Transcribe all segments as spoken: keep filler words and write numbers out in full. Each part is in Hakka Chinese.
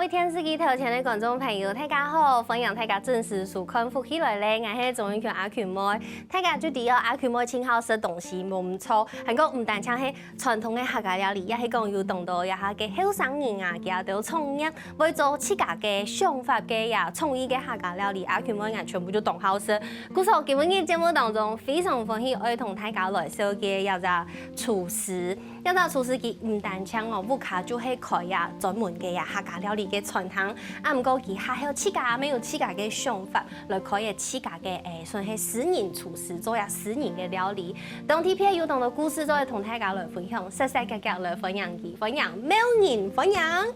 各位電視機頭前个觀眾朋友，大家好！歡迎大家準時收看《福氣來了》，𠊎係鍾永權阿權妹。大家就知哦，阿權妹盡好食東西，無毋著。還過毋單淨係傳統个客家料理，也係講有當多這下个後生人啊，佢兜創業，會做自家个想法个呀，創意个客家料理，阿權妹𠊎全部就當好食。故所今晡日節目當中，非常歡喜愛同大家來紹介這隻廚師。 這隻廚師佢毋單淨哦，屋下就係開這專門个呀客家料理个餐廳，啊毋過佢還有自家，乜有自家个想法，來開个自家个，誒，算係私人廚師，做這私人个料理。當特別有當多故事，做得同大家來分享，煞煞遽遽來歡迎佢，歡迎貓仁，歡迎。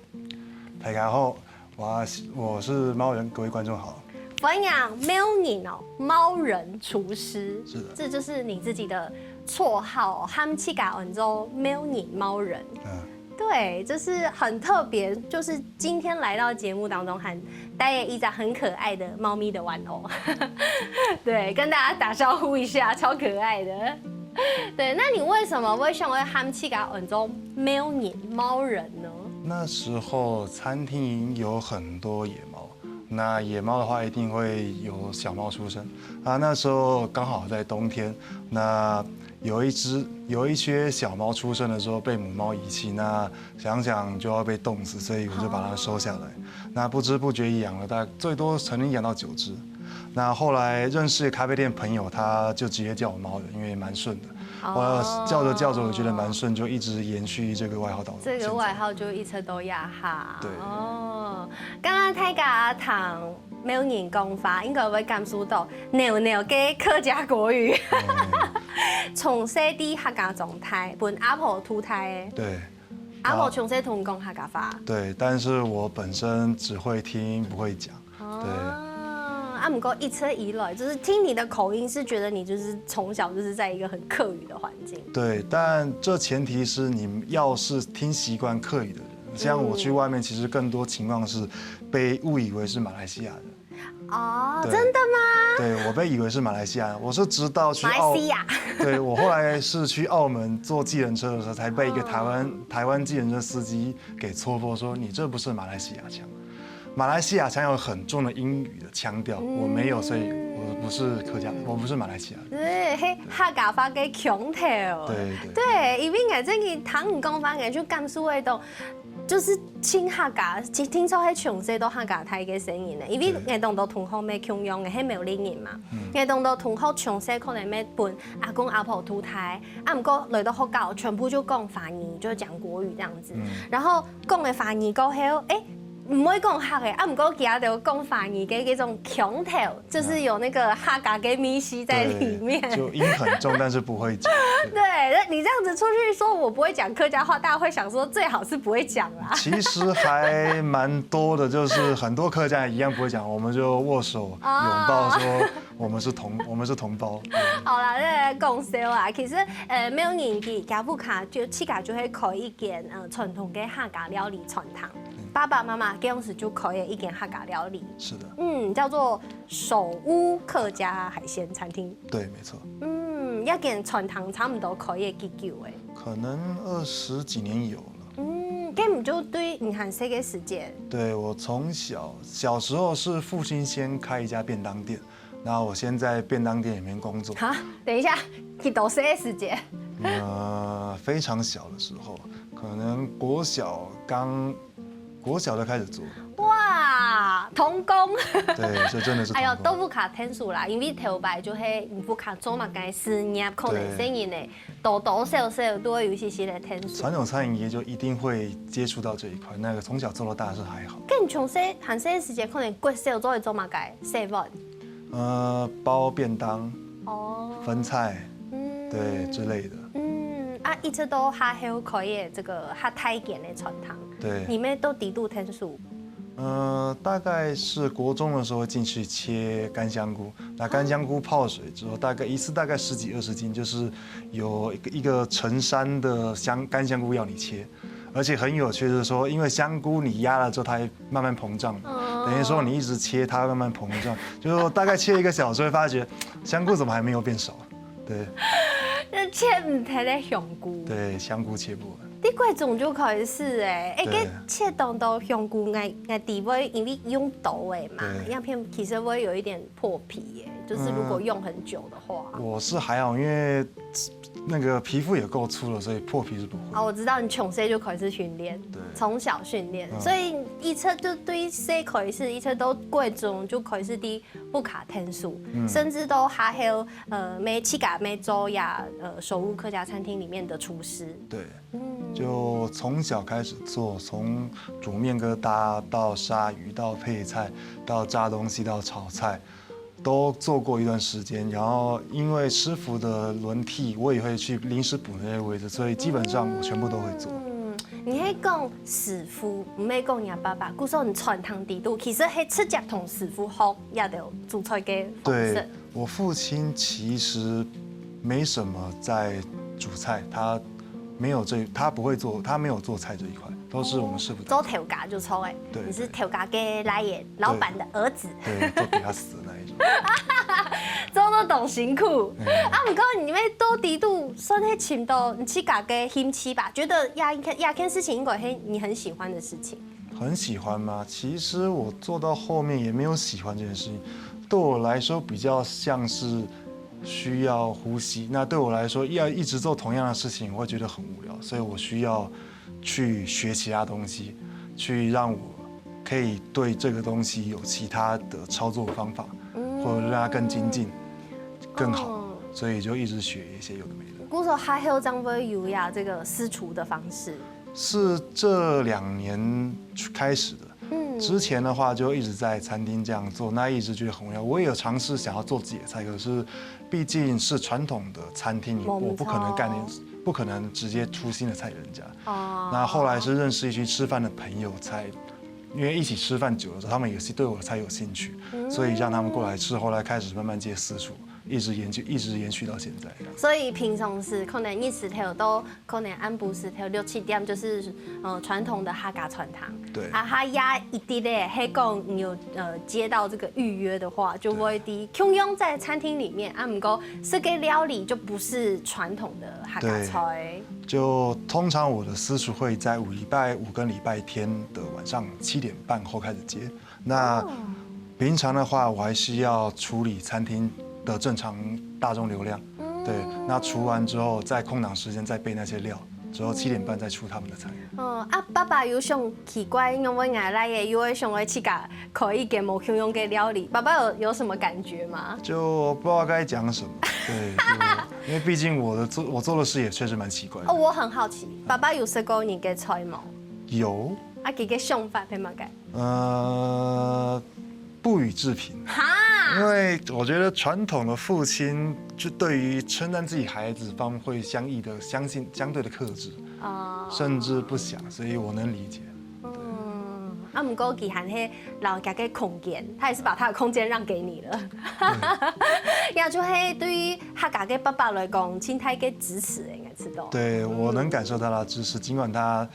大家好，我是我是貓仁，各位觀眾好。歡迎貓仁哦，貓仁廚師，是的。這就是你自己的綽號哦，喊自家安做貓仁，貓仁。嗯。對，就是很特別，就是今天來到節目當中，還帶了一隻很可愛的貓咪的玩偶。對，跟大家打招呼一下，超可愛的。對，那你為什麼會想要喊自家安做貓仁，貓仁呢？那時候餐廳有很多野貓，那野猫的話一定會有小貓出生啊。那時候剛好在冬天，那有一隻有一些小貓出生的時候被母貓遺棄，那想想就要被凍死，所以我就把它收下來。那不知不觉养了大概最多曾经养到九只。那后来认识咖啡店朋友，他就直接叫我猫的，因为蛮顺的。我叫着叫着，我觉得蛮顺，就一直延续这个外号到现在。這個外號就一直都有哈。對。哦，剛剛大家聽貓仁講話，應該會感受到貓仁个客家國語。從細在客家長大，分阿婆渡大个。對。阿婆從細同你講客家話。對，但是我本身只會聽，不會講。對。哦，啊，毋過一直以來，就是聽你的口音，是覺得你就是從小就是在一個很客語的環境。對，但這前提是你要是聽習慣客語的人，像我去外面，其實更多情況是被誤以為是馬來西亞人。哦，對。真的嗎？對，我被以為是馬來西亞人，我是直到去澳，馬來西亞。對，我後來是去澳門坐計程車的時候，才被一個台灣，哦。台灣計程車司機給戳破，說你這不是馬來西亞腔。馬來西亞腔有很重的英語的腔調，我沒有，所以我不是客家，我不是馬來西亞人。對，係客家話个腔調。對，對。對，因為𠊎最近聽你講話，𠊎就感受得到，就是盡客家，聽，聽說係從細到客家大个細人呢，因為𠊎當多同學乜共樣个，係苗栗人嘛。嗯。𠊎當多同學從細可能乜分阿公阿婆渡大，啊，毋過來到學校全部就講華語，就講國語這樣子。嗯。然後講个華語過後，誒，毋會講客个，啊，毋過佢兜講華語个這種腔調，就是有那個客家个味緒在裡面。對，就音很重，但是不會講。對。對，那你這樣子出去說我不會講客家話，大家會想說最好是不會講啦。其實還蠻多的，就是很多客家人一樣不會講，我們就握手、哦。擁抱，說我們是同，我們是同胞。好啦，這個講笑啊。其實，呃，貓仁佢，佢屋下就自家就係開一間，呃，傳統个客家料理餐廳。嗯。爸爸媽媽該時就開了一間客家料理。是的。嗯，叫做首屋客家海鮮餐廳。對，沒錯。嗯，這間餐廳差不多開了幾久誒？可能二十幾年有了。嗯，該毋就對你還細个時節？對，我從小，小時候是父親先開一家便當店，那我先在便當店裡面工作。哈，等一下，幾多歲个時節？呃，非常小的時候，可能國小剛，國小就開始做。哇，童工。對，這真的是童工。哎喲，都毋敢聽說啦，因為頭擺就係毋敢做麼个事業，可能細人呢，對。多多少少都會有一些些个聽說。傳統餐飲業就一定會接觸到這一塊，那個從小做到大是還好。該你從細，還細个時節，可能國小做會做麼个？洗碗。呃，包便當、哦。分菜，嗯。對，之類的。嗯，啊，一直到較後開个這個較大間个餐廳，對。你乜都在該讀書？呃，大概是國中的時候會進去切乾香菇，那乾香菇泡水之後，大概一次大概十幾二十斤，就是有一個，一個成山的香，乾香菇要你切。 而且很有趣的是說，因為香菇你壓了之後，它會慢慢膨脹，哦。等於說你一直切，它會慢慢膨脹，就是說大概切一個小時，會發覺香菇怎麼還沒有變少？對。那切毋忒个香菇。對，香菇切不完。你國中就開始欸，欸，對該切當多香菇，𠊎𠊎知會因為用刀欸嘛，對影片其實會有一點破皮欸，就是如果用很久的話。我是還好，因為那個皮膚也夠粗了，所以破皮是不會。哦，我知道你從細就開始訓練，對從小訓練，嗯所以一直就對細開始，一直都國中就開始在屋下𢯭手，甚至到學校，呃，每自家每做呀，呃，首烏客家餐廳裡面的廚師。對，嗯，就從小開始做，從煮麵疙瘩到殺魚到配菜，到炸東西到炒菜，都做過一段時間。然後因為師傅的輪替，我也會去臨時補那些位置，所以基本上我全部都會做。嗯，你係講師傅，毋係講你爸爸，故所你傳承底肚，其實係直接同師傅學這兜煮菜个方式對。我父親其實沒什麼在煮菜，他沒有這，他不會做，他沒有做菜這一塊，都是我們師傅在做頭家就著欸，對你是頭家个倈仔，老闆的兒子，對，都給他死的那一種。做到當辛苦。啊，毋過你乜到底肚算係尋到你自家个興趣吧？覺得這一件這件事情應該係你很喜歡的事情。很喜歡嗎？其實我做到後面也沒有喜歡這件事情，對我來說比較像是需要呼吸。那對我來說，要一直做同樣的事情，我會覺得很無聊，所以我需要去學其他東西，去讓我可以對這個東西有其他的操作方法，或者讓它更精進、更好。哦所以就一直學一些有的沒的。故所學校正會有呀這個私廚的方式。是這兩年開始的。嗯之前的話就一直在餐廳這樣做，那一直覺得很無聊。我也有嘗試想要做自己的菜，可是畢竟是傳統的餐廳，你沒錯我不可能幹，不可能直接出新的菜給人家。哦那後來是認識一群吃飯的朋友才，因為一起吃飯久了之後，他們也是對我的菜有興趣，所以讓他們過來吃，後來開始慢慢接私廚，一直延續，一直延續到現在。所以平常時可能日時頭到可能暗晡時頭六七點，就是呃傳統的客家餐廳。對啊，還有一滴咧，係講你有呃接到這個預約的話，就會在共樣在餐廳裡面啊，毋過這個料理就不是傳統的客家菜。就通常我的私廚會在五禮拜五跟禮拜天的晚上七點半後開始接。那平常的話，我還需要處理餐廳的正常大眾流量。對，那廚完之後，在空檔時間再備那些料，之後七點半再出他們的菜。嗯，啊，爸爸有想奇怪，因為𠊎倈仔又會想愛自家開一間無共樣个料理，爸爸有有什麼感覺嗎？就不知道該講什麼。對，就因為畢竟我的做我做的事也確實蠻奇怪的。哦，我很好奇，爸爸有食過你个菜無？有，啊，佢个想法係麼个？呃，不予置評。哈，因為我覺得傳統的父親就對於稱讚自己孩子方面會相應的相信相對的克制，哦，甚至不想，所以我能理解。嗯，啊，毋過佢還係留佢个空間，他也是把他的空間讓給你了。也就係對於客家个爸爸來講，盡大个支持，應該知道。對，我能感受到他的支持，儘管他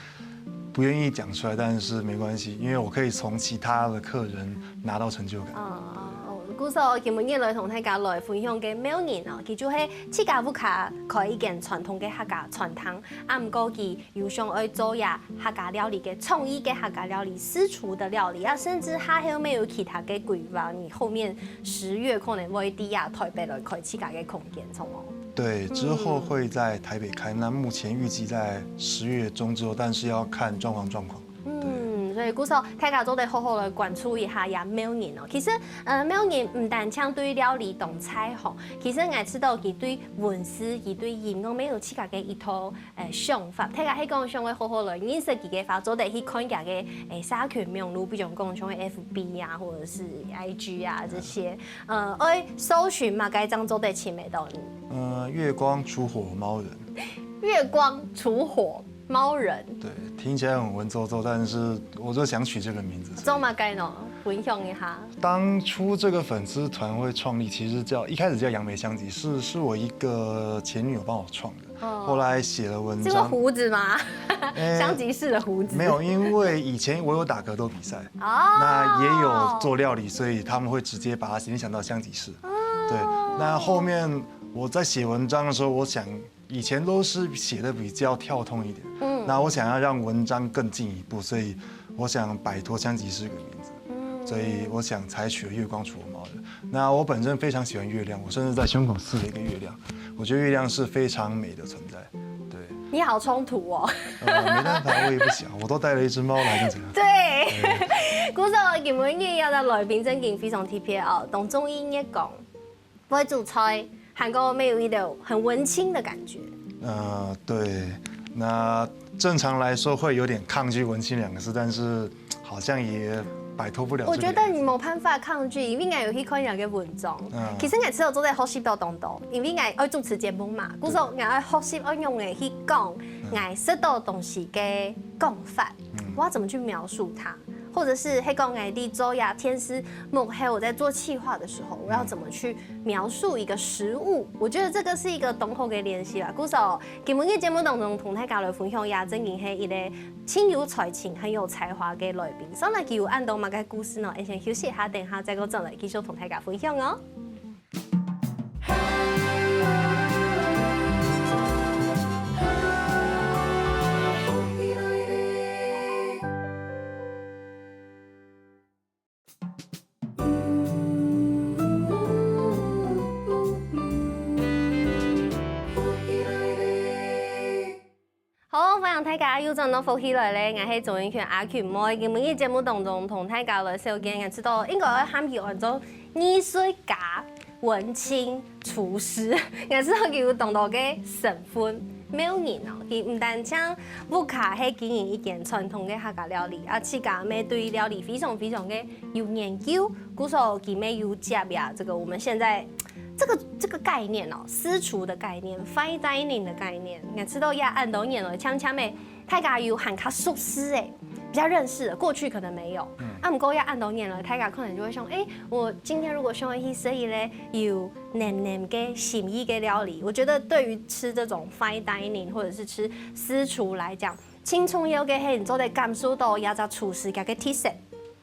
不願意講出來，但是沒關係，因為我可以從其他的客人拿到成就感。哦，故所今晡日來同大家來分享个妙人哦，佢就係自家屋下開一間傳統个客家餐廳，啊，毋過佢有想愛做呀客家料理个創意个客家料理、私廚的料理，啊，甚至還有沒有其他个規劃？你後面十月可能會在呀台北來開自家个空間，著無？對，之後會在台北開，那目前預計在十月中之後，但是要看狀況狀況。嗯，所以故所大家做得好好來關注一下呀妙人哦。其實，呃，妙人毋單淨對料理當在行，其實𠊎知道佢對文字、佢對音樂乜有自家个一套呃想法。大家係講想愛好好來認識佢个話，做得去看佢个呃社群網路，比如講像F B啊，或者是I G啊這些，呃，愛搜尋麼个正做得尋得到你。呃，月光、廚火、貓人。月光、廚火、貓人，對，聽起來很文绉绉，但是我就想取這個名字。做麼个呢？分享一下。當初這個粉絲團會創立，其實叫一開始叫楊梅香吉，是是我一個前女友幫我創的。哦後來寫了文章，這個鬍子嗎？哎香吉士的鬍子。沒有，因為以前我有打格鬥比賽，哦，那也有做料理，所以他們會直接把它聯想到香吉士。對，那後面我在寫文章的時候，我想以前都是寫的比較跳痛一點，那我想要让文章更进一步，所以我想摆脱香吉士这个名字，所以我想采取了月光除火猫的。那我本身非常喜欢月亮，我甚至在胸口刺了一个月亮。我觉得月亮是非常美的存在。对，你好冲突哦。呃，没办法，我也不想，我都带了一只猫来，又怎样？对，故所今晡日个來賓正經非常特別哦，當中意月光，會煮菜，還過乜有一種很文青的感覺。呃，对，那正常来说会有点抗拒文青两个字，但是好像也摆脱不了这个。我觉得你没办法抗拒，因为我有去看你个文章，嗯其实我知道做在学习到当多，因为我爱主持节目嘛，故所我爱学习爱用个去讲，我识到东西个讲法，我要怎么去描述它，或者是迄讲我在做呀天师幕后，我在做企划的时候，我要怎么去描述一个食物？我觉得这个是一个当好个练习啦。故所今晡日节目当中同大家来分享，也正经系一个 真有才情、很有才华个來賓。上來佢有恁多麼个故事呢？𠊎先休息一下，等下再過轉來繼續同大家分享哦。好，歡迎大家又轉到福氣來了，𠊎係鍾英權阿群妹。今晡日節目當中同大家來紹介，𠊎知道應該會喊佢安做藝術家、文青、廚師，𠊎知道佢有當多个身份。妙人哦，佢毋單淨屋下係經營一間傳統个客家料理，啊，自家乜對料理非常非常个有研究，故所佢乜有接呀，這個我們現在 這個這個概念哦，私廚的概念，fine dining的概念，𠊎知道也恁多年了，漸漸个大家有還較熟識个，比較認識的，過去可能沒有。啊，毋過也恁多年了，大家可能就會想，哎，我今天如果想要去食一個有濃濃个心意个料理，我覺得對於吃這種fine dining或者是吃私廚來講，盡重要个係你做得感受到這隻廚師佢个特色。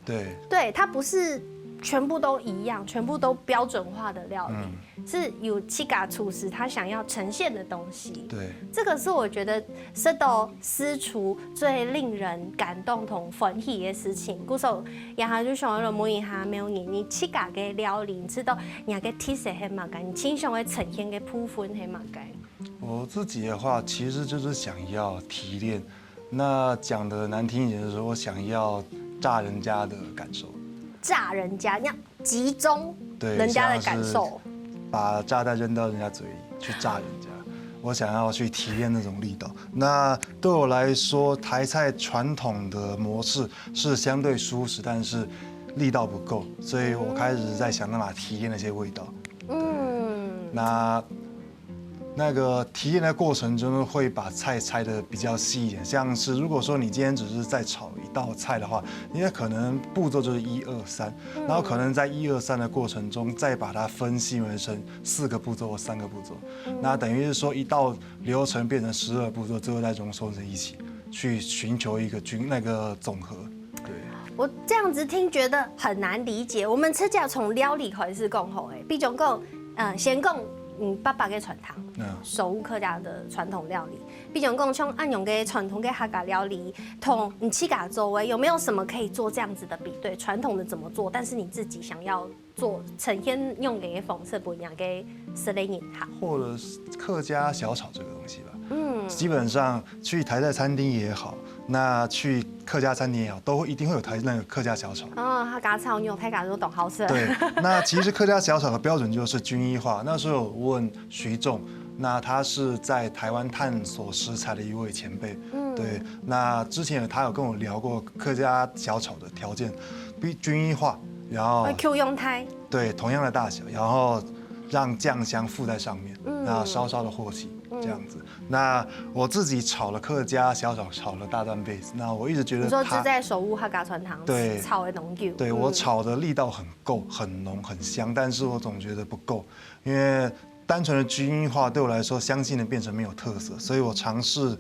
对，对，它不是全部都一樣，全部都標準化的料理，是有自家廚師他想要呈現的東西。对，這個是我覺得食到私廚最令人感動同歡喜的事情。故所，然後就想要問一下妙人，你自家个料理，你知道你个特色係麼个？你盡想要呈現个部分係麼个？我自己的话，其实就是想要提炼。那讲的难听一点，就是我想要炸人家的感受。炸人家，你要集中对，人家的感受。像是把炸弹扔到人家嘴里去炸人家。我想要去提炼那种力道。那对我来说，台菜传统的模式是相对舒适，但是力道不够，所以我开始在想办法提炼那些味道。嗯，那那个提炼的过程中会把菜拆的比较细一点，像是如果说你今天只是在炒一道菜的话，你也可能步骤就是一二三，然后可能在一二三的过程中再把它分细微成四个步骤或三个步骤，那等于是说一道流程变成十二步骤，最后再浓缩成一起，去寻求一个均那个总和。对，我這樣子聽覺得很難理解。我們直接從料理開始講好誒，比如講，呃，先講，嗯，爸爸个傳統，嗯首務客家的傳統料理。比如講，像恁樣个傳統个客家料理，同你自家做个，有沒有什麼可以做這樣子的比對？傳統的怎麼做，但是你自己想要做呈現用个方式，分人个食个人客。或者是客家小炒这个东西吧。嗯，基本上去台菜餐厅也好，那去客家餐厅也好，都会一定会有台那个客家小炒。哦，客家炒肉，大家都懂好吃。对，那其实客家小炒的标准就是均一化。那时候我问徐仲，那他是在台湾探索食材的一位前辈。嗯，对，那之前有他有跟我聊过客家小炒的条件，比均一化，然后会Q用太。对，同样的大小，然后让酱香附在上面，那稍稍的和起这样子。那我自己炒了客家小炒，炒了大半辈子，那我一直觉得它，你說就在首務客家傳統對炒个東西。对，我炒的力道很够，很浓很香，但是我总觉得不够，因为单纯的均一化对我来说，香气的变成没有特色，所以我尝试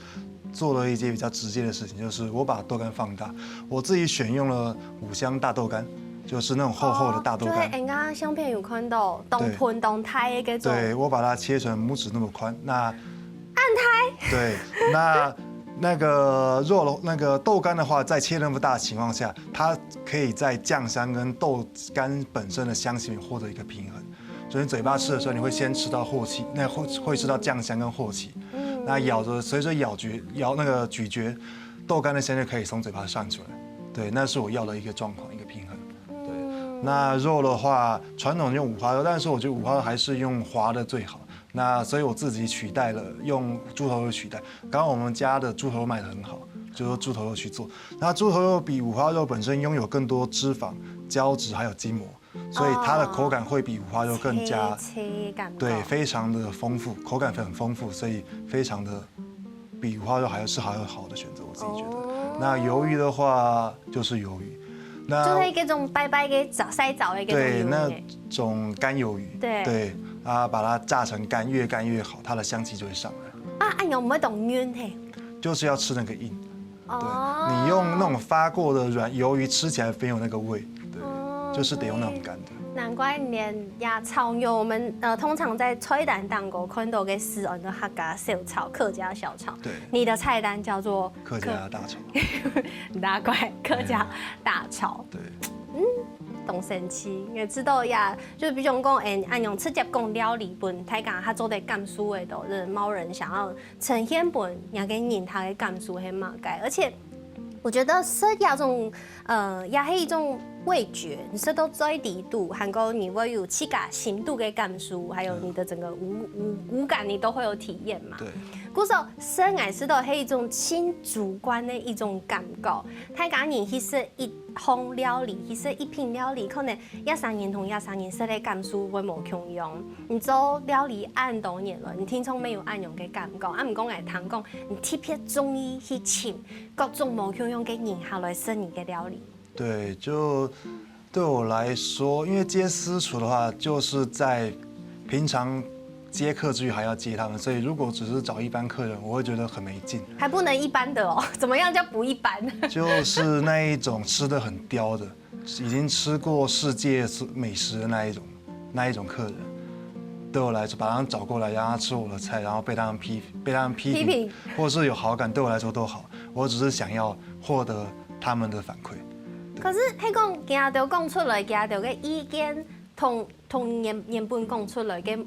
做了一些比较直接的事情，就是我把豆干放大，我自己选用了五香大豆干，就是那种厚厚的大豆干。哦，就係人家相片有看到，當盆當大个該種。对，我把它切成拇指那么宽。那恁大？对，那那个肉的那个豆干的话，在切那么大的情况下，它可以在酱香跟豆干本身的香气里面获得一个平衡。所以你嘴巴吃的时候，你会先吃到唾弃，那会会吃到酱香跟唾弃，那咬着随着咬嚼咬那个咀嚼，豆干的香就可以从嘴巴上出来。对，那是我要的一个状况，一个平衡。对，那肉的话，传统用五花肉，但是我觉得五花肉还是用滑的最好。那所以我自己取代了用猪头肉取代。刚刚我们家的猪头肉卖得很好，就用猪头肉去做。那猪头肉比五花肉本身拥有更多脂肪、胶质还有筋膜，所以它的口感会比五花肉更加，脆脆感觉。对，非常的丰富，口感很丰富，所以非常的比五花肉还是还要好的选择，我自己觉得。那鱿鱼的话就是鱿鱼，就那係該種白白个炸，曬燥个該種魷魚。对，那种干鱿鱼，对对啊，把它炸成干，越干越好，它的香气就会上来。啊，恁樣毋會當軟嘿。就是要吃那个硬。对，哦你用那种发过的软鱿鱼吃起来没有那个味，对，就是得用那种干的。难怪連呀炒肉，我们呃通常在菜单当中看到个係安到客家小炒、客家小炒，对，你的菜单叫做客家大炒。难怪客家大炒，对，當神奇。也知道呀，就比如讲，哎，恁樣直接讲料理本，大家較做得感受得到，就是某人想要呈现本，人个人他个感受係麼个，而且。我觉得食這種，呃，也係一種味覺，你食到嘴裡肚，還過你會有自家心肚个感受，還有你的整個五五五感，你都會有體驗嘛。对，故所食，𠊎食到係一種盡主觀个一種感覺。大家人去食一項料理，去食一品料理，可能這儕人同這儕人食个感受會無共樣。你做料理恁多年了，你定著乜有恁樣个感覺。啊，毋過𠊎聽講，你特別中意去尋 各種無共樣个人客來食你个料理。对，就对我来说，因为接私厨的话，就是在平常接客之余还要接他们，所以如果只是找一般客人，我会觉得很没劲。还不能一般的哦，怎么样叫不一般？就是那一种吃的很刁的，已经吃过世界美食的那一种那一种客人，对我来说，把他们找过来，让他吃我的菜，然后被他们批被他们批评，批评或是有好感，对我来说都好。我只是想要获得他们的反馈。可是，係講，佢兜講出來，佢兜个意見同同原原本講出來个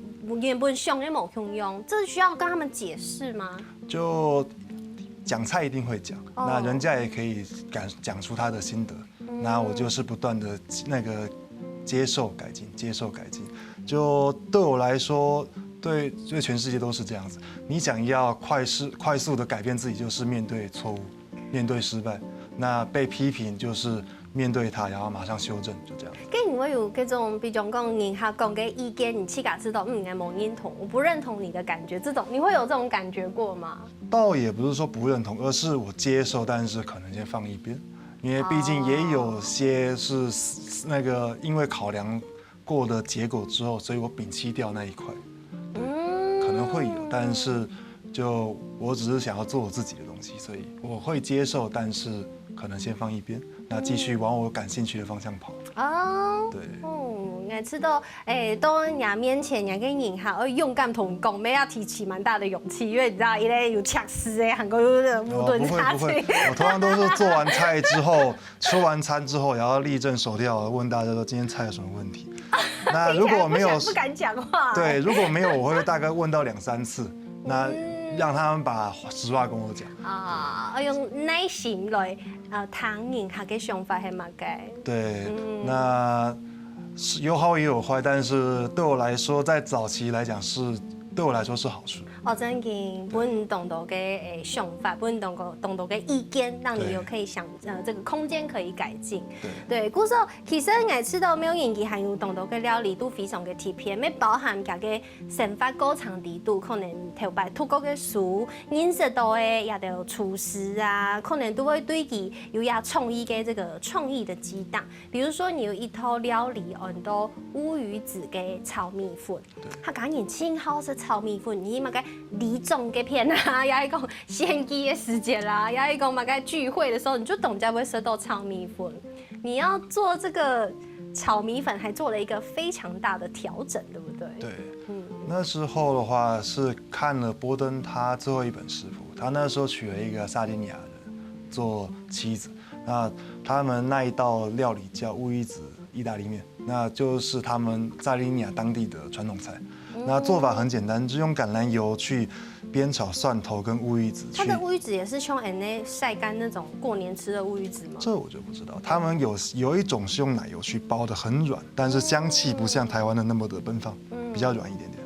原本想个無共樣，這需要跟他們解釋嗎？就讲菜一定会讲，那人家也可以讲讲出他的心得，那我就是不断的那个接受改进，接受改进。就对我来说，对对全世界都是这样子。你想要快速快速的改变自己，就是面对错误，面对失败。那被批评就是面对它，然后马上修正，就这样。跟你會有這種，比如講人客講个意見，你自家知道，嗯，𠊎無認同，我不認同你的感覺，這種你會有這種感覺過嗎？倒也不是说不认同，而是我接受，但是可能先放一边，因为毕竟也有些是那个因为考量过的结果之后，所以我摒弃掉那一块。对，可能会有，但是就我只是想要做我自己的东西，所以我会接受，但是可能先放一边，那继续往我感兴趣的方向跑。哦，对。哦，也知道，哎，到人家面前，人家人客，要勇敢同講，乜要提起蛮大的勇氣，因為你知道，一類有嗆死哎，韓國有點無哦，端不会不会差距。，我通常都是做完菜之后，吃完餐之后，然后立正手跳，问大家说今天菜有什么问题。那如果没有不想不敢讲话。对，如果没有，我会大概问到两三次，那让他们把实话跟我讲。啊，要用耐心來，呃，聽人客个想法係麼个。对，那是有好也有坏，但是对我来说，在早期来讲是对我来说是好处。哦，真个，分你當多个诶想法，分你當多當多个意見，讓你有可以想呃这个空間可以改進。对对，故所其實𠊎知道苗人佢還有當多个料理都非常个特別，乜包含佢个生活過程裡肚，可能頭擺讀過个書，認識到个也有廚師啊，可能都會對佢有也創意个这个創意的激盪。比如說你有一道料理，安到烏魚子个炒米粉。 客家人盡好食炒米粉，你麼个里長該片啊，也係講獻祭个時節啦，也係講麼个聚會的時候，你就當然會食到炒米粉。你要做這個炒米粉，還做了一個非常大的調整，對不對？对，那时候的话是看了波登他最后一本食谱，他那时候娶了一个撒丁尼亚人做妻子，那他们那一道料理叫乌鱼子意大利面，那就是他们撒丁尼亚当地的传统菜。那做法很简单，就用橄榄油去煸炒蒜头跟乌鱼子去。它的乌鱼子也是像 N A 晒干那种过年吃的乌鱼子吗？这我就不知道，他们有有一种是用奶油去包的，很软，但是香气不像台湾的那么的奔放，比较软一点点。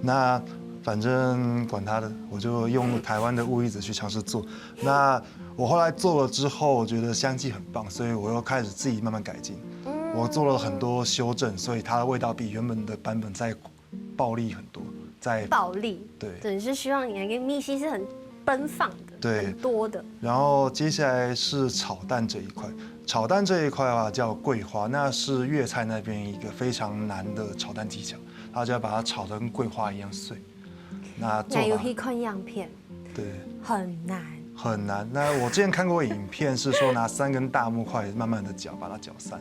那反正管他的，我就用台湾的乌鱼子去尝试做。那我后来做了之后，我觉得香气很棒，所以我又开始自己慢慢改进。我做了很多修正，所以它的味道比原本的版本再暴力很多，再暴力，对。对，是希望你那个味道是很奔放的，对很多的。然后接下来是炒蛋这一块，炒蛋这一块啊叫桂花，那是粤菜那边一个非常难的炒蛋技巧，它就要把它炒得跟桂花一样碎。那做那有法去看样片，对。很难。很难。那我之前看过影片，是说拿三根大木块慢慢的搅，把它搅散。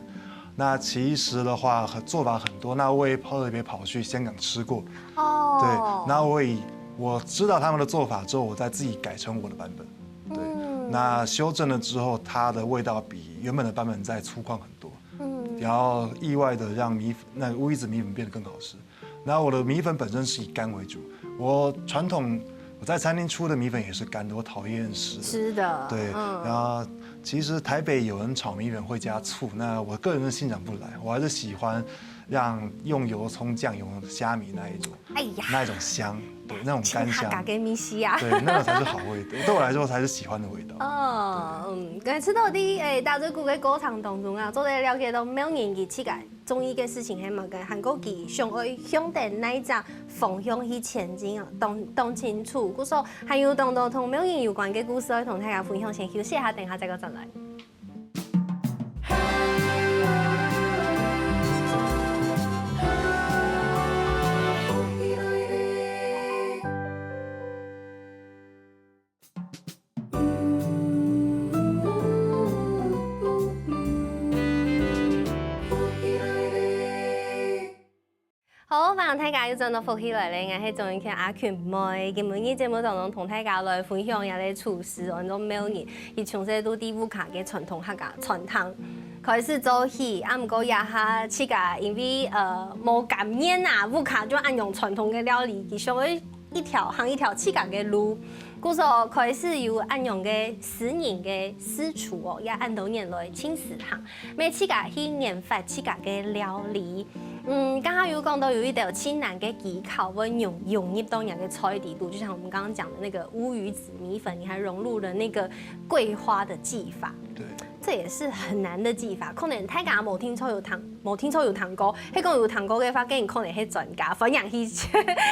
那其实的话，很做法很多。那我也特别跑去香港吃过，哦，对。那我以我知道他们的做法之后，我再自己改成我的版本。对，那修正了之后，它的味道比原本的版本再粗犷很多。嗯，然后意外的让米粉那个乌鱼子米粉变得更好吃。然后我的米粉本身是以干为主，我传统我在餐厅出的米粉也是干的，我讨厌湿的。吃的，对，嗯然后其实台北有人炒米粉会加醋，那我个人是欣赏不来，我还是喜欢让用油葱、酱油、虾米那一种，哎呀，那一种香，对，那种干香，嘎给米西啊。对，那个才是好味道，对我来说才是喜欢的味道。哦，嗯，刚才吃到的，哎，打嘴鼓的过程当中啊，做得了解到每个人佢自家中意个事情係麼个，還過佢想愛向等哪一隻方向去前進啊，當當清楚。故所還有當多同每个人有關个故事愛同大家分享，先休息一下，等下再過轉來。 好，歡迎大家又轉到福氣來了，𠊎係鍾永權阿權妹。今晡日節目當中同大家來分享一個廚師，安到苗人，佢從細到在屋下个傳統客家餐廳開始做起，啊，毋過這下自家因為呃無甘願啊，屋下就恁樣傳統个料理，佢想愛一條行一條自家个路。 故所開始有恁樣个私人个私廚哦，也恁多年來盡時行，乜自家去研發自家个料理。嗯，剛剛有講到有一道盡難个技巧，會融融入到人个菜底肚，就像我們剛剛講的那個烏魚子米粉，你還融入了那個桂花的技法。对，這也是很難的技法，可能大家無聽錯有聽，無聽錯有聽過，係講有聽過个話，跟你可能係專家，歡迎去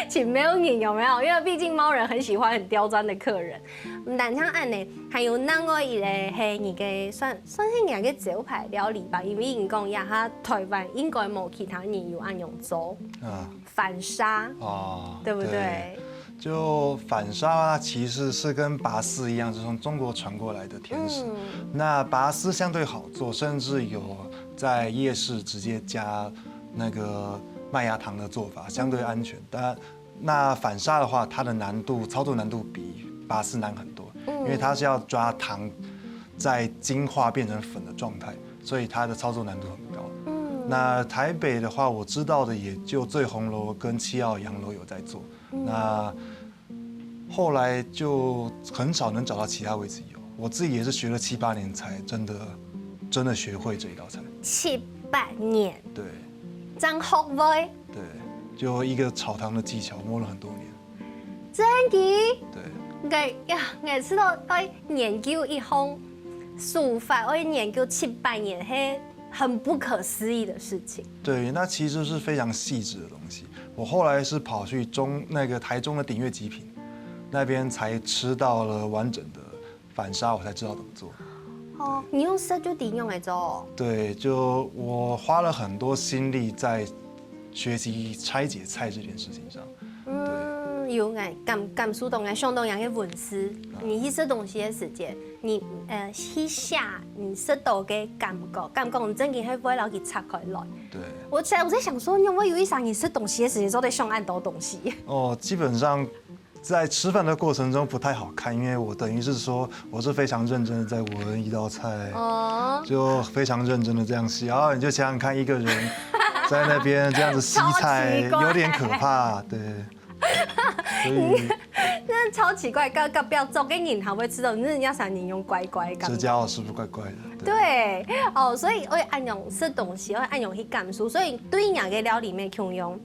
請苗人有沒有？因為畢竟苗人很喜歡很刁鑽的客人。毋單淨恁呢，還有另外一個係你个算算係你个招牌料理吧，因為你講這下台灣應該無其他人有恁樣做啊粄沙，哦，對不對？就粄沙它其实是跟拔丝一样，是从中国传过来的甜食。那拔丝相对好做，甚至有在夜市直接加那个麦芽糖的做法，相对安全。但那粄沙的话，它的难度操作难度比拔丝难很多，因为它是要抓糖在精化变成粉的状态，所以它的操作难度很高。那台北的话，我知道的也就醉红楼跟七号洋楼有在做。那后来就很少能找到其他位置有。我自己也是学了七八年才真的真的学会这一道菜。七八年，对正學會，对，就一个炒糖的技巧，摸了很多年。真个。对，𠊎呀，𠊎知道愛研究一項手法，愛研究七八年，係很不可思議的事情。对，那其实是非常细致的东西。我后来是跑去中那个台中的鼎悦极品那边才吃到了完整的粄沙，我才知道怎么做。哦，你用食就知用个做。对，就我花了很多心力在学习拆解菜这件事情上。嗯，有个感感受到个，想到个文字，你去食東西个時節，你呃去寫你食到个感覺，感覺你真个係會摎佢拆開來。对，我在我在想說，你會有一儕你食東西个時節做得想恁多東西。哦，基本上在吃饭的过程中不太好看，因为我等于是说我是非常认真的在闻一道菜，哦，就非常认真的这样吃。然后你就想想看，一个人在那边这样子吸菜，超奇怪。有点可怕，对。所以，那超奇怪，个个表做个人还会吃到，那人家啥人用乖乖个。这家伙是不是怪怪的？对，哦，所以会按样食东西，会按样去感受，所以对人个料理没共样。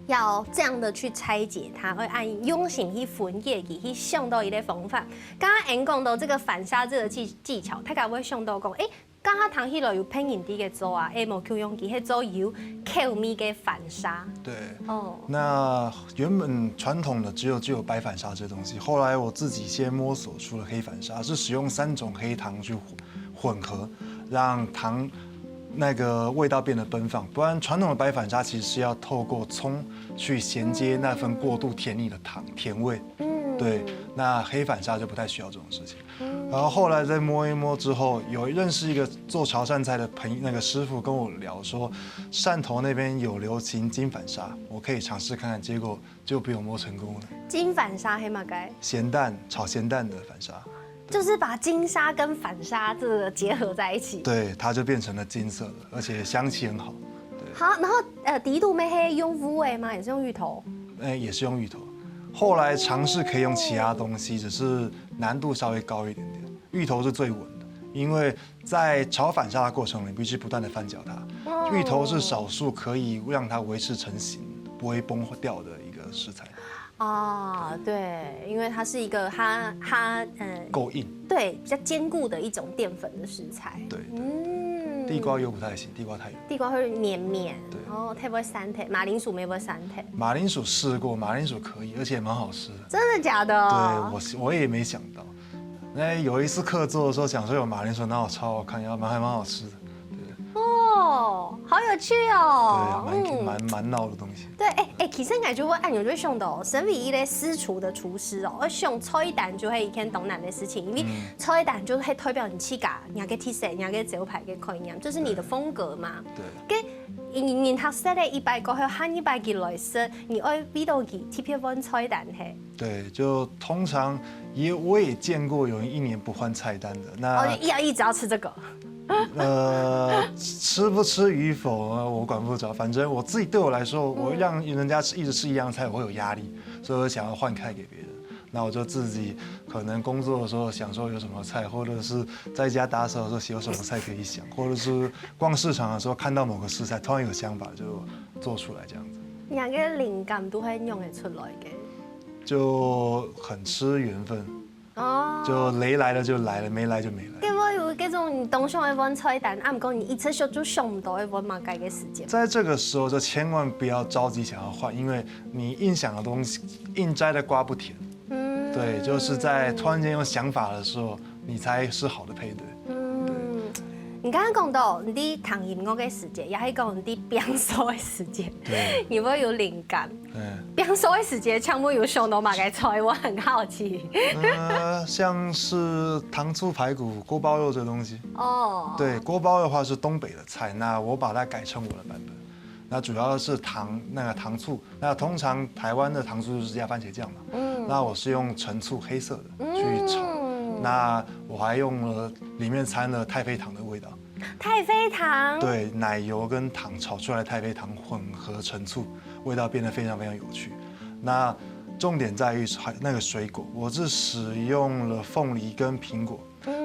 要这样的去拆解它，会按用心去分解佢，去想到一个方法。刚刚俺讲到这个反沙这个技技巧，大家会想到讲，哎，刚刚谈起来有骗人的个做啊，哎，无共样佢去做有口味个反沙。对，哦，那原本传统的只有只有白反沙这东西，后来我自己先摸索出了黑反沙，是使用三种黑糖去混混合，让糖那个味道变得奔放，不然传统的白反砂其实是要透过葱去衔接那份过度甜腻的糖甜味。嗯，对，那黑反砂就不太需要这种事情。然后后来再摸一摸之后，有认识一个做潮汕菜的朋友，那个师傅跟我聊说，汕头那边有流行金反砂，我可以尝试看看。结果就被我摸成功了。金反砂黑嘛该？咸蛋炒咸蛋的反砂。就是把金沙跟反沙这个结合在一起。对，它就变成了金色的，而且香气很好。对。好，然后呃，底肚没黑用芋头吗？也是用芋头。哎，也是用芋头。后来尝试可以用其他东西，只是难度稍微高一点点。芋头是最稳的，因为在炒反沙的过程里，必须不断的翻搅它。芋头是少数可以让它维持成型、不会崩掉的一个食材。哦，对，因为它是一个它它嗯够硬。对，比较坚固的一种淀粉的食材。对，嗯，地瓜又不太行，地瓜太硬。地瓜会黏黏，对，哦，太不会散忒，马铃薯没不会散忒。马铃薯试过，马铃薯可以，而且蛮好吃的。真的假的？对，我我也没想到。那有一次课桌的时候，想说有马铃薯，那我超好看，要蛮还蛮好吃的。哦，好有趣哦。对啊，蛮蛮蛮闹的东西。对，哎哎，其实感觉我按有就想到，身为一个私厨的厨师哦，我想菜单就系一件当难的事情，因为菜单就系代表你自家，你个特色，你个招牌个概念，就是你的风格嘛。对。跟你你学生的一百个，还有下一百个来食，你爱味道个特别换菜单嘿。对，就通常也我也见过有人一年不换菜单的。那哦，一要一直要吃这个。呃，吃不吃与否啊，我管不着。反正我自己对我来说，我让人家吃一直吃一样菜，我会有压力，所以我想要换菜给别人。那我就自己可能工作的时候想说有什么菜，或者是在家打扫的时候有什么菜可以想，或者是逛市场的时候看到某个食材，突然有想法就做出来这样子。你个灵感都会用得出来的。就很吃缘分。哦，就雷来了就来了，没来就没来。对，我有这种你东想一碗菜单，啊，不过你一次想就想不到一碗嘛，该个时间。在这个时候就千万不要着急想要换，因为你硬想的东西，硬摘的瓜不甜。嗯，对，就是在突然间有想法的时候，你才是好的配对。嗯，你刚刚讲到你在谈音乐的时间，也是讲你在变数的时间，对，你会有灵感。嗯。变数的时节，全部有想到嘛个菜，我很好奇。呃，像是糖醋排骨、锅包肉这东西。哦，对，锅包肉的话是东北的菜，那我把它改成我的版本。那主要是糖，那个糖醋。那通常台湾的糖醋就是加番茄酱嘛。嗯。那我是用陈醋黑色的去炒。嗯。那我还用了里面掺了太妃糖的味道。太妃糖。对，奶油跟糖炒出来的太妃糖混合陈醋，味道变得非常非常有趣。那重点在于还那个水果，我是使用了凤梨跟苹果，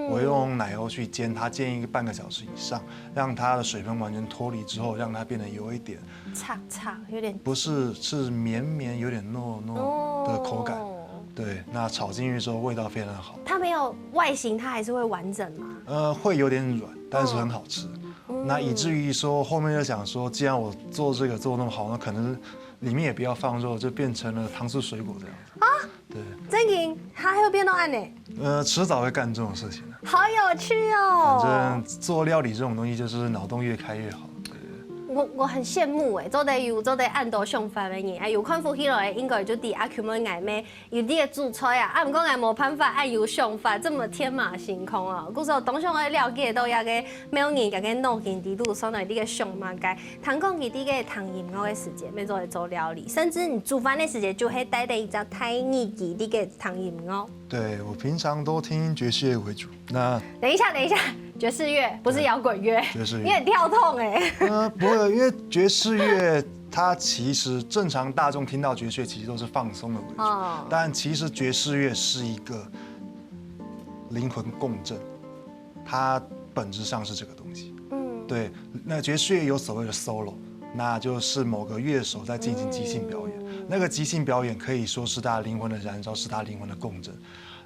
我用奶油去煎它，煎一个半个小时以上，让它的水分完全脱离之后，让它变得有一点脆脆，有点不是是绵绵有点糯糯的口感。哦对，那炒进去的时候味道非常好。它没有外形，它还是会完整嘛。呃，会有点软，但是很好吃。那以至于说后面就想说，既然我做这个做那么好，那可能里面也不要放肉，就变成了糖醋水果这样子。啊，对，真的，它会变到暗呢，呃，迟早会干这种事情的。好有趣反哦。正做料理这种东西，就是脑洞越开越好。对，我我很羡慕欸，做得有做得恁多想法个人，啊，有看福氣來，應該就知阿Q妹𠊎乜有這个主菜啊，啊，毋過𠊎無辦法恁有想法，這麼天馬行空哦。故所當想愛了解到這个貓人家个腦筋裡肚想來這个想麼个，聽講佢這个聽音樂个時節，乜做得做料理，甚至你煮飯个時節就會帶等一隻大耳機這个聽音樂。对，我平常都听爵士乐为主。那等一下，等一下，爵士乐不是摇滚乐，爵士乐你很跳痛哎、呃，不会，因为爵士乐它其实正常大众听到爵士乐其实都是放松的为主，哦但其实爵士乐是一个灵魂共振，它本质上是这个东西。嗯，对，那爵士乐有所谓的 solo，那就是某个乐手在进行即兴表演。那个即兴表演可以说是他灵魂的燃烧，是他灵魂的共振，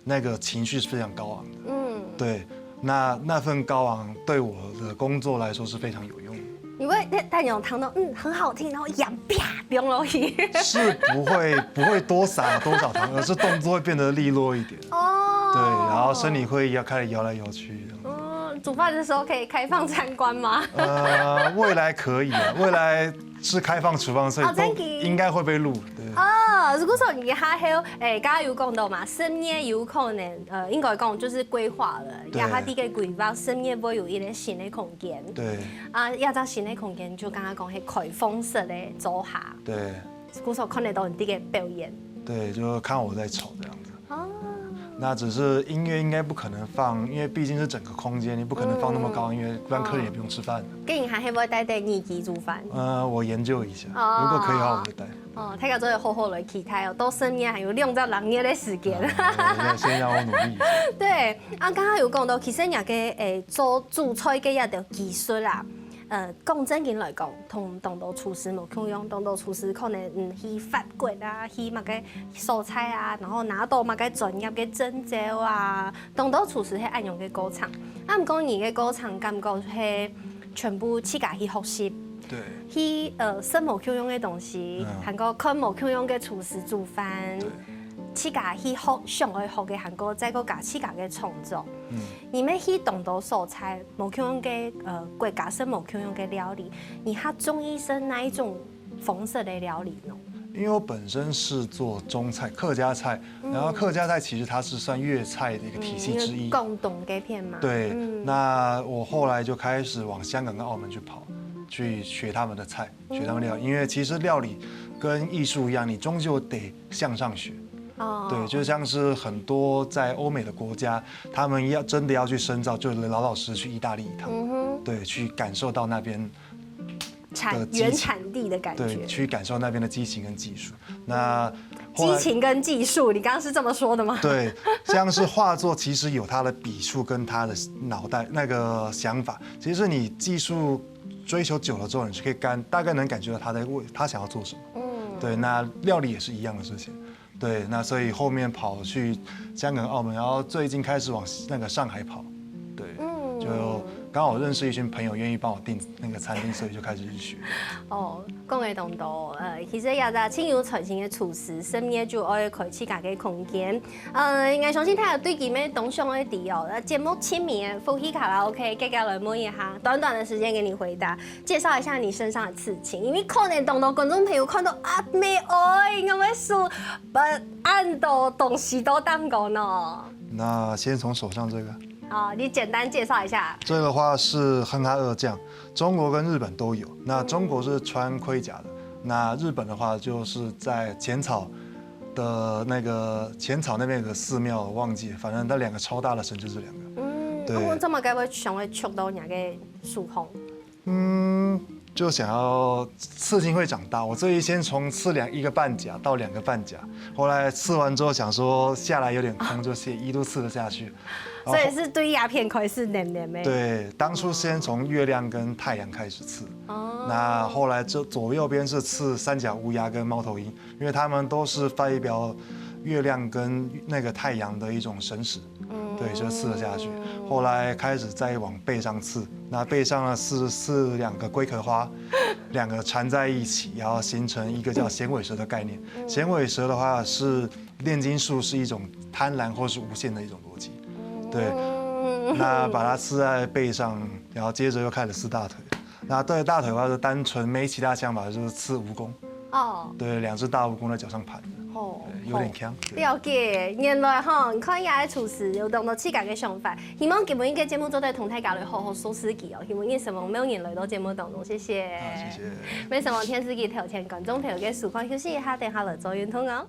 那个情绪是非常高昂的。嗯，对，那那份高昂对我的工作来说是非常有用的。你会但有听到嗯很好听，然后仰啪丢落去。是不会不会多撒多少糖，而是动作会变得利落一点。哦，对，然后身体会要开始摇来摇去。哦，煮饭的时候可以开放参观吗？呃，未来可以啊，未来是开放厨房，所以都哦真的应该会被录。对，哦，如果说你还有，哎，刚刚有讲到嘛，十月有可能，呃，应该讲就是规划了，对也下底个规划，十月会有一个新的空间。对，啊，这只新的空间就刚刚讲是开放式的做下，对，故所看得到你这个表演。对，就看我在炒这样子。哦，那只是音乐应该不可能放，因为毕竟是整个空间，你不可能放那么高音乐，一般客人也不用吃饭。竟然还会带带耳机煮饭。呃，我研究一下，哦如果可以的话，我就带。哦，大家做得好好来期待哦，到十月还有两到六月的时间。呃，先让我努力一下。对，啊，刚刚有讲到，其实人家个诶做主菜个一条技术啦，呃，讲正经来讲，同当多厨师无共样，当多厨师可能嗯去法国啊，去么个所在啊，然后拿到么个专业个证照啊，当多厨师系恁样个过程。啊，毋过你个过程感觉系全部自家去学习。对，去呃食无共样个东西，嗯还过看无共样个厨师煮饭对，自家去学想爱学个，还过再过加自家个创作。嗯，你们去当多所在，无共样个呃国家食无共样个料理，你还中意食哪一种方式的料理呢？因为我本身是做中菜、客家菜，然后客家菜其实它是算粤菜的一个体系之一。嗯，因为广东这片嘛。对，嗯那我后来就开始往香港跟澳门去跑，去学他们的菜，学他们料理。因为其实料理跟艺术一样，你终究得向上学。哦对，就像是很多在欧美的国家，他们要真的要去深造，就老老实实去意大利一趟，嗯哼，对，去感受到那边产的激情原产地的感对，觉。去感受那边的激情跟技术。那后来激情跟技术，你刚刚是这么说的吗？对，像是画作其实有它的笔触跟他的脑袋那个想法，其实你技术追求久了之后，你是可以感大概能感觉到他在为他想要做什么。嗯，对，那料理也是一样的事情。对，那所以后面跑去香港、澳门，然后最近开始往那个上海跑。对，嗯就刚好认识一群朋友愿意帮我订那个餐厅，所以就开始去学。哦，讲个当多，呃，其实也是真有才情个厨师，十月就爱开自家个空间。呃，应该相信大家对佢个当想个知哦，呃，节目前面个福气卡拉OK，接下来问一下，短短的时间给你回答，介绍一下你身上的刺青，因为可能当多观众朋友看到啊，没哦，应该会说不按到东西都当高呢。那先从手上这个，好，你简单介绍一下。这个话是哼哈二将，中国跟日本都有。那中国是穿盔甲的，那日本的话就是在浅草的那个浅草那边有个寺庙，我忘记了，反正那两个超大的神就是两个。嗯，对啊，我怎么该会想要触到你个手红？嗯，就想要刺青会长大，我这一先从刺两一个半甲到两个半甲，后来刺完之后想说下来有点空，就写一路刺了下去。所以是对鸦片开始黏黏的。对，当初先从月亮跟太阳开始刺，哦，那后来这左右边是刺三角乌鸦跟猫头鹰，因为它们都是代表月亮跟那个太阳的一种神使，对，就刺了下去。后来开始再往背上刺，那背上呢是刺两个龟壳花，两个缠在一起，然后形成一个叫衔尾蛇的概念。衔尾蛇的话是炼金术，是一种贪婪或是无限的一种逻辑。对，那把它刺在背上，然后接着又开始刺大腿。那對大腿的話，就單純沒其他想法，就是刺蜈蚣。哦，對，兩隻大蜈蚣在腳上盤，哦，對，有點嗆。對了解，原來吼，你看這个廚師有當多自家个想法，希望今晡日个節目做得同大家來好好說書記哦，希望你什麼沒有人來到節目當中，謝謝。好，謝謝。為什麼電視機頭前觀眾朋友个收看，休息一下，等下來做運動哦。